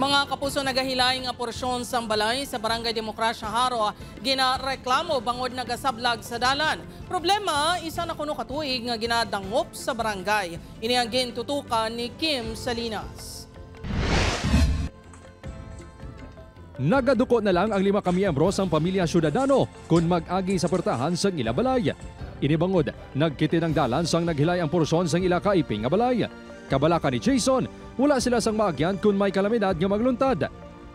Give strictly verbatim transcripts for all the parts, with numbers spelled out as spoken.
Mga kapuso, nagahilay nga porsyon sang balay sa Barangay Demokrasya Jaro ginareklamo bangod nagasablag sa dalan. Problema, isa na kuno ka tuig nga ginadangop sa barangay. Ini ang gintutukan ni Kim Salinas. Nagaduko na lang ang lima ka miyembro sang pamilya Ciudadano kon mag-agi sa puertahan sang ila balay. Ini bangod, nagkitin ang dalan sang naghilay ang porsyon sang ila kaiping nga balay. Kabalaka ni Jason, wala sila sang maagyan kon may kalamidad nga magluntad.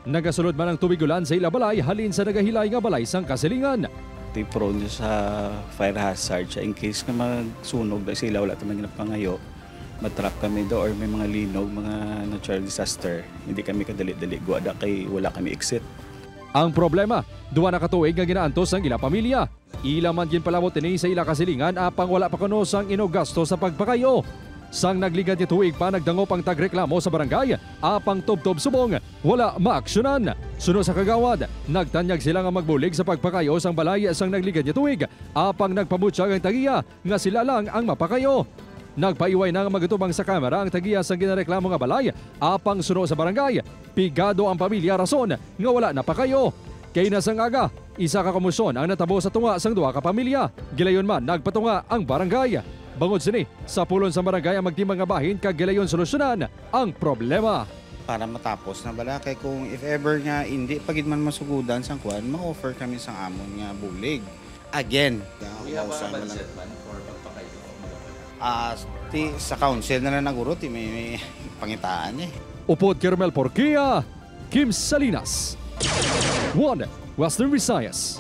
Nagasulod man ang tubig ulan sa ila balay halin sa nagahilay nga balay sang kasilingan. Ti prone sa fire hazard siya in case nga magsunog na sila, wala ta man ginapangayo, matrap kami do or may mga linog, mga natural disaster, hindi kami kadali-dali guwada kay wala kami exit. Ang problema, duha na ka tuig nga ginaantos sang ila pamilya. Ila man ginpalabot ini sa ila kasilingan apang wala pa kuno sang inog gasto sa pagpakayo. Sang nagligad nga tuig pa nagdangop ang tagreklamo sa barangay, apang tubtob subong wala maaksyonan. Suno sa kagawad, nagtanyag sila nga magbulig sa pagpakayo sang balay sang nagligad nga tuig, apang nagpabutyag ang tagiya nga sila lang ang mapakayo. Nagpaiway na nga magatubang sa kamera ang tagiya sang ginareklamo nga balay, apang suno sa barangay, pigado ang pamilya rason nga wala napakayo. Kay na sang aga, isa ka komosyon ang natabo sa tunga sang duha ka pamilya. Gilayon man nagpatunga ang barangay. Bangod sini, sapulon sang barangay ang magtimbang nga bahin kag gilayon solusyonan ang problema. Para matapos na bala, kay kung if ever nga hindi pa gid man masugudan sang kuan, ma-offer kami sang amon nga bulig. Again. We have a Mausa mo lang. budget man for pagpakayo. Ah, ti, sa council na lang naguro, ti may, may pangitaan eh. Upod kay Romel Porquia, Kim Salinas, One Western Visayas.